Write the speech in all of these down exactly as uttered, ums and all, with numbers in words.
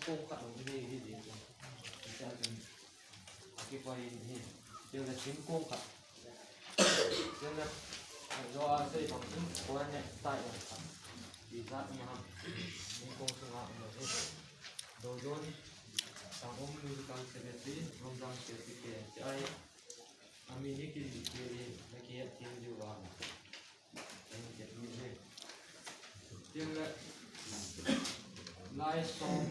kong khat hung nei hi ding. Hichea chun akipai in hi. Chule thingkong khat. Chule, jo a sei bang chun choir next style khat. Ijat um ham. Thingkong sunga um hi. Dodon, Sangom Musical Secretary, Lomjang K C K, H I, ami hi ki, ki, na ki, ki, ju wa. Lai som,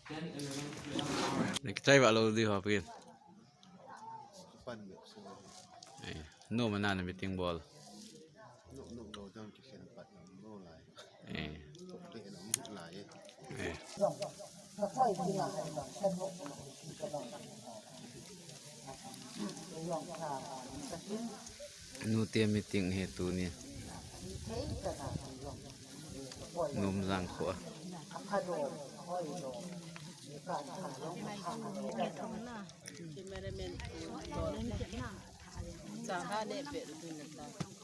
ten, eleven, twelve. Ni kichai va lo di ho pin. Pan bep so. Eh, no mana na meeting bol. No, no, no, jang ki khen pat no lai. Eh. Ko te na mu lai. Eh. Nute meeting hi tuni. Lomjang kho.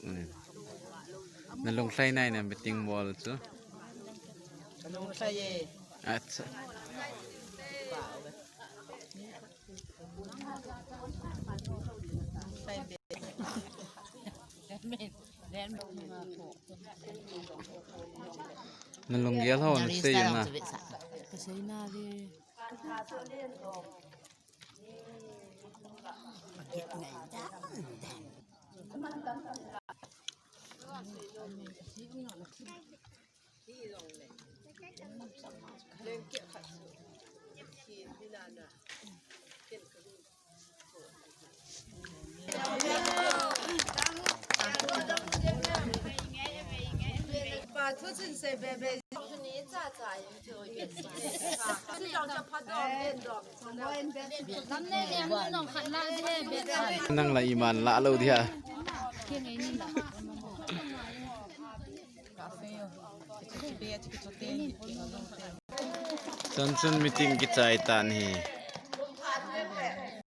Mm. Na lunglhai nai na meeting bol chu. Lunglhai e. Acha. Na lunggel ho na sei na. Ka sei na le. Nang la iman la lo dia. Chun chun meeting kichai tan hi.